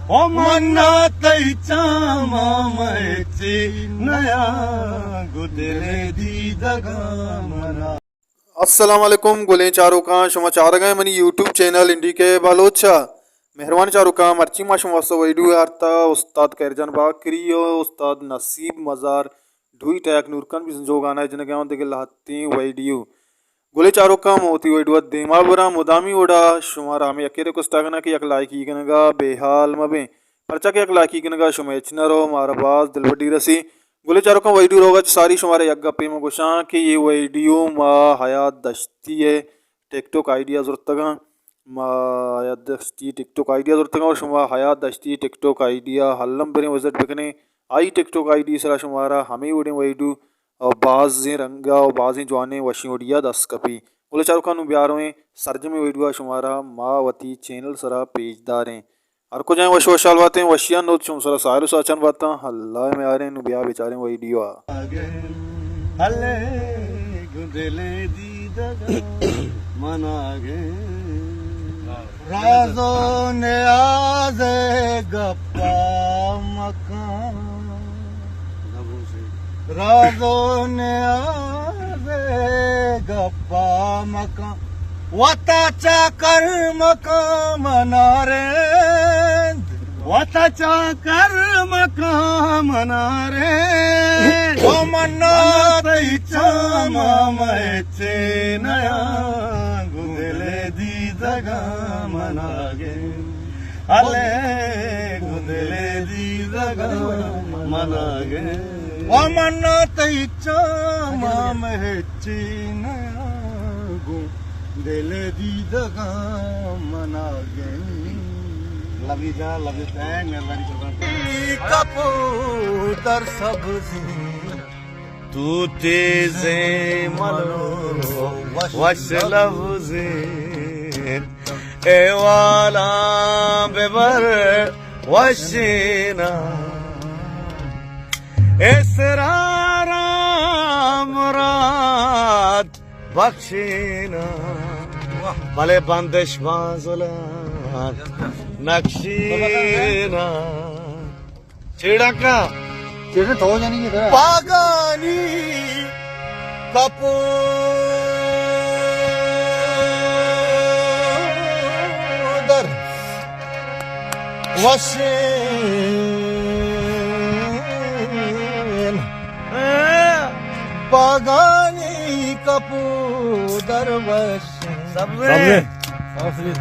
او منا تئی چاما مئے چی نیا، گو دل دیدگا منا۔ السلام علیکم گلیں چاروکاں، شما چارگ ء منی یوٹیوب چینل این ڈی کے بلوچ ء۔ مہروان چاروکاں، مرچی ما شما واسطہ ویڈیو آرتا استاد خیر جان باکری و استاد نصیب مزار ڈوئی ٹیک نورکن بزنجو گانا جنگا دگہ لہتیں ویڈیو۔ گلیں چاروکاں، من وتی ویڈیو ء دیما براں، مدامی وڑا شمارا ہمے یکے ریکویسٹ ء کناں کہ یک لائکی کنگا بے حال مہ بیں، پرچا کہ یک لائکی کنگا شمئے ہچ نہ رو، مارا باز دلبڈی رسی۔ گلیں چاروکاں، ویڈیو روگا چہ ساری شمارا یک گپے من گوشاں کہ یہ ویڈیو ما حیات دشتی ء ٹک ٹاک آئی ڈی ء زرتگاں۔ ما حیات دشتی ٹک ٹاک آئی ڈی ء زرتگاں اور شما حیات دشتی ٹک ٹاک آئی ڈی ء الم بریں وزٹ بکنیں۔ آئی ٹک ٹاک آئی ڈی سرا شمارا ہمے وڑیں ویڈیو اور بازیں رنگا اور بازیں جوانیں وشیں وڈیا دست کپی۔ گلیں چاروکاں، نوں بیارویں سرجمیں ویڈیو ء شمارا ما وتی چینل سرا پیش داریں۔ ہر کجائیں وش وشحال باتیں، وشیان نوت شم سرا ساحل و ساچان باتاں۔ اللہ میاریں، نوں بیا بچاریں ویڈیو ء۔ ہلے گوں دل دیدگا مناگیں۔ راز و نیاز گپا مکن۔ راز و نیاز گپا مکن۔ وتا چاکر مکن منا رند۔ وتا چاکر مکن منا رند۔ او منا تئی چاما مئے چے نیا، گوں دل دیدگا مناگیں۔ ہلے گوں دل دیدگا مناگیں۔ او منا تئی چاما مئے چے نیا، گوں دل دیدگا مناگیں۔ لوی جان، لوی تھینک، مہربانی قربان۔ کپو در سبزی تو تیزیں ملو وش لوزیں، اے والا ببر وشینا، اسرارا مراد بخشینا، بلے بندش بانزلان نقشینا۔ چیڑا کا؟ چیڑا تو جانی کی طرح۔ پاگانی کپو در وشین۔ پاگانی کپو در وشین۔ سبزے۔ سبزے۔